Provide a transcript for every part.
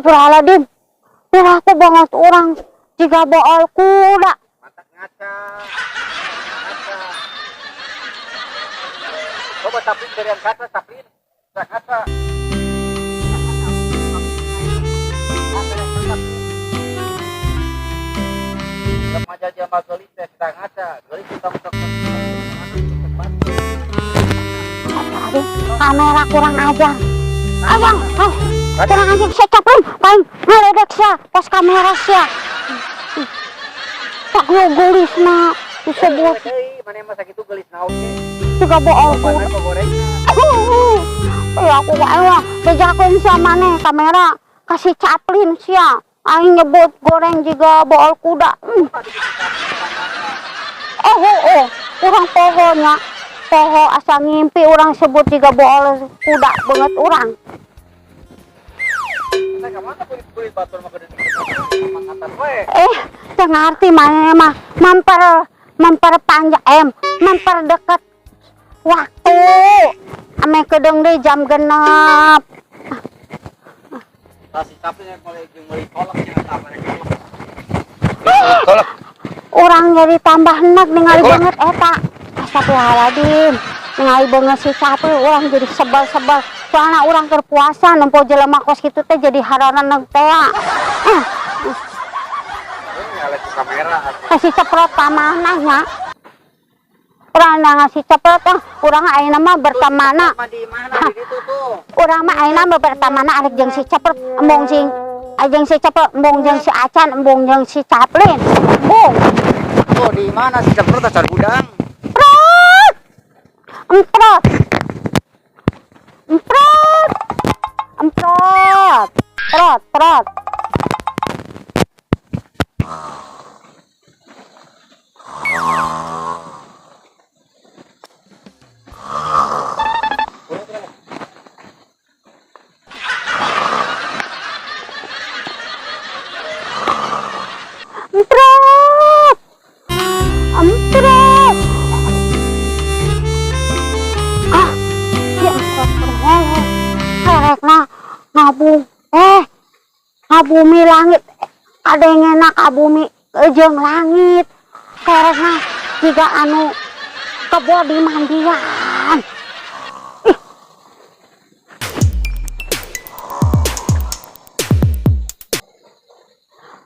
Astagfirullahaladzim. Aku banget orang jiga bool kuda. Matak ngaca. Ngaca. Coba Caplin berian kaca, Caplin. Kaca. Remaja jama geulis teh kita ngaca, geulis tong sok. Kamera kurang ajar. Ayang, kurang ajar saya Caplin, paling ngaledek sia, pas kamera sia. Tak geulis na disebut. Mana mah sakitu geulis naon ge? Jiga bool kuda. Ya aku wae lah, bejakeun sia maneh kamera kasih Caplin sia. Aing nyebut goreng jiga bool kuda. Oh, urang poho nya. Poho asa ngimpi urang sebut jiga bool kuda banget urang. Teu ngarti maneh mah memperpanjang memperdekat waktu. Ame kedeung deui jam 6. Kasih Caplin yang mulai jeung meuli kolak nya eta mere kolak. Kolak. Urang jadi tambah enak ningali banget eta. Astagfirullahaladzim. Ningali banget si Caplin urang jadi sebel-sebel. Soalna urang keur puasa nempo jelema kos kitu teh jadi harareuneg teh. Kasih ceprot pamanah nya. Urang ngasih ceprot ah, urang ayeuna mah bertamana. Urang mah ayeuna mah bertamana arek jeung si Ceprot, embung sing jeung si Ceprot, embung jeung si Acan, embung jeung si Caplin. Embung. Tuh di mana si Ceprot acar gudang? Prot. Emprot. Emprot. Emprot. Prot, prot. Emprot. Emprot. Ah, ya emprot peroleh. Kerekna ngabung. Ngabumi langit. Kadengena kabumi jeung langit. Kerekna jiga anu kebo di mandian. Ih.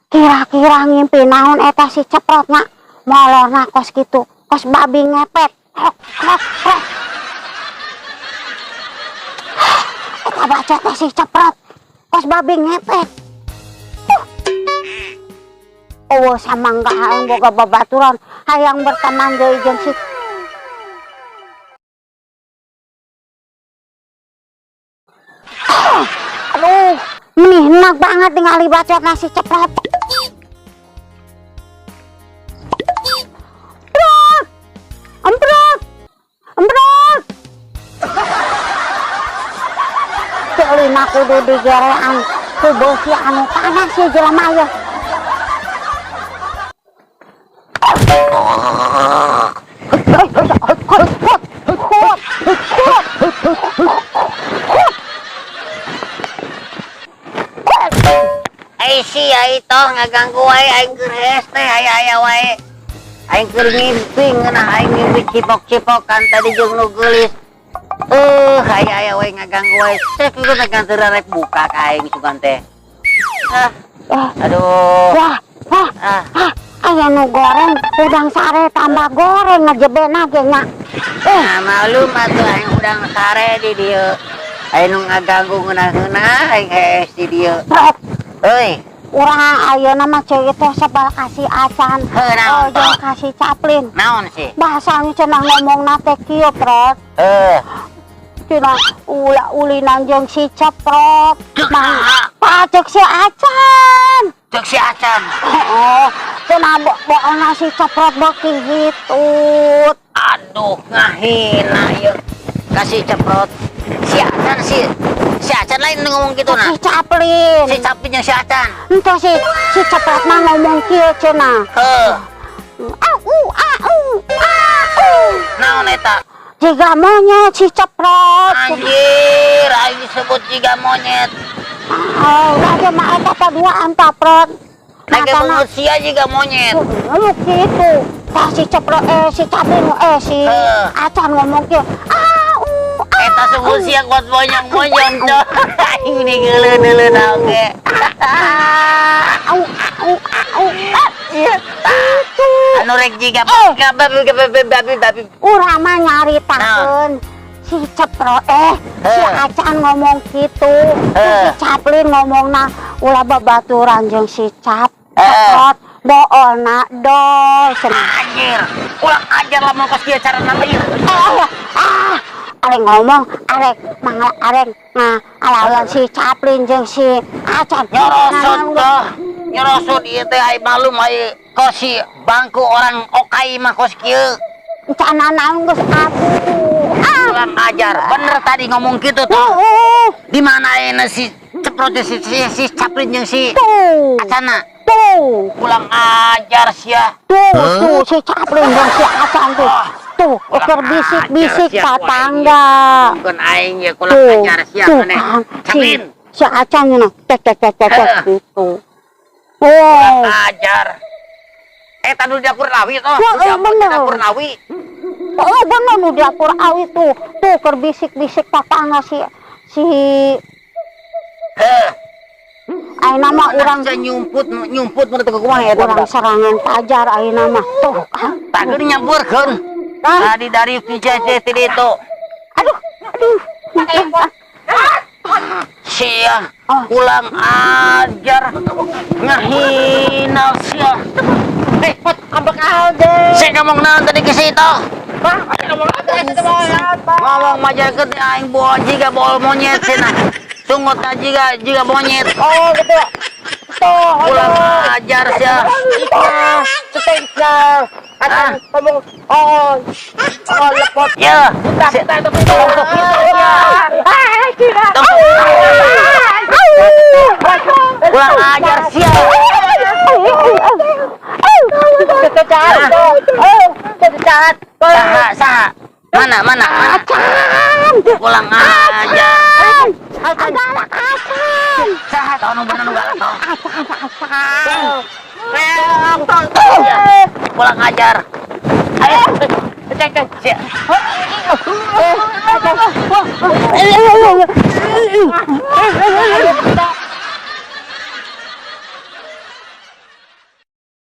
Kira-kira ngimpi naon eta si Ceprotnya molorna kos kitu, kos babi ngepet. Hok, hok, hok. Eta bacot teh si Ceprot, kos babi ngepet. Oh, sama enggak hayang boga babaturan, hayang berteman deui jeung si Aduh, menih enak banget ningali bacot nasi Ceprot. Emprot! Emprot! Emprot! Ceulina kudu digerean ku beusi anu panas ieu jelema ieu. Ai sia itu ngaganggu wae aing keur hees teh aya-aya wae. Aing keur ngimpi ngeunah aing ngimpi cipok-cipokan tadi jeung nu geulis. Aya-aya wae ngaganggu wae. Teh kieu teh kan teu rek buka ka aing sugan teh. Ah. Aduh. Wah, wah. Ah. Ah, aya nu goreng, udang sare tambah goreng ngejebena ge nya. Nah, maklum atuh aing udang sare di dieu. Aing nu ngaganggu ngeunah-ngeunah aing hees di dieu. Prot. Euy. Urang ayeuna mah ceu teh sebal kasih Acan. Heuh, naon Jeung teh? kasih Caplin. Naon sih? Bahasa nu cenah ngomongna teh kieu, Prot. Heuh. Cenah ulah ulinan jeung si Ceprot. Cek Mah, saha? Pak, cek si Acan. Cek si Acan. Heeh. Cenah boona si Ceprot beuki hitut. Aduh, ngahina ieu. Kasih Ceprot. Si Acan sih. Si Acan lain ngomong gitu nah. Si Caplin. Si Caplin yang si Acan. Entah si Ceprot mah ngomong kieu cenah. Heuh. Au au au. Naon eta? Jiga monyet si Ceprot. Anjir, aing disebut jiga monyet. Oh, udah mah eta paduaan Caprot. Lagi Matana banget sia juga monyet. Lu gitu. Tah si Ceprot si Caprin si Acan ngomong kieu. Ah, ah. Eta sungguh sia kuat monyong-monyong tuh. Aing digeuleuh-deuleuh oge. Au, au, au. Ah, Iya. itu. Anu rek jiga babi babi babi babi. Urang mah nyaritakeun si Ceprot si Acan ngomong gitu. Si Caplin ngomongna ulah babaturan jeung si Cap. Ceprot boolna dol cenah. Anjir. Ulang ajar lamun kos kieu carana mah ieu. Ah, arek ngomong, arek mangga arek nah alawan si Caplin jeung si Acan. Nyorosot toh. Nyorosot ieu teh ai malum ai kos si bangku orang okai mah kos kieu. Cana naon geus atuh. Ah, Ulang ajar. Bener tadi ngomong gitu tuh. tuh, Di mana ayeuna si Ceprot si si, si Caplin jeung si tuh, Acana? Tuh, Ulang ajar sia. Tuh, tuh si Caplin jeung si Acan tuh. Tuh, keur bisik-bisik Ajar sia ku aing. tatangga. Bukan aing ya kurang Tuh, ajar sia tuh maneh. kan si Caplin. si Acan nya tek tek tek tek tek gitu. Oh, Ajar. Eta nu di dapur awi toh. Wah, Nu di dapur, bener. di dapur awi. Oh bener nu di dapur awi tuh, tuh keur bisik-bisik tatangga si si Heh. Ayeuna mah urang Urang nyumput nyumput mun teu kumaha eta. Urang serangan pajar ayeuna mah tuh kan. Tak geuning nyampeurkeun. Ah. Tadi dari pica tadi itu. Aduh, aduh. Sia Oh. ulang ajar ngahina sia. Eh, Pot, ambek aja. Saya ngomong naon tadi ke situ? Bang, ngomong aja, itu mau apa? Ngomong majarkeun teh aing boa jiga bool monyet cenah. Sungut jiga jiga monyet. Oh, gitu. Tuh, Ulang ajar sia. Setengah. Ah. Ngomong, oh, oh, lepot. Ya. Kita, kita itu Tong sok kitu sia. Ah, tidak. Tong Ulang ajar sia. Saha saha. Mana mana mana. Ulang ajar. Galak acan. Saha tau nu bener nu galak tau. Acan, acan. Pulang ajar. Ayo. Cek, cek. Sia. Eh,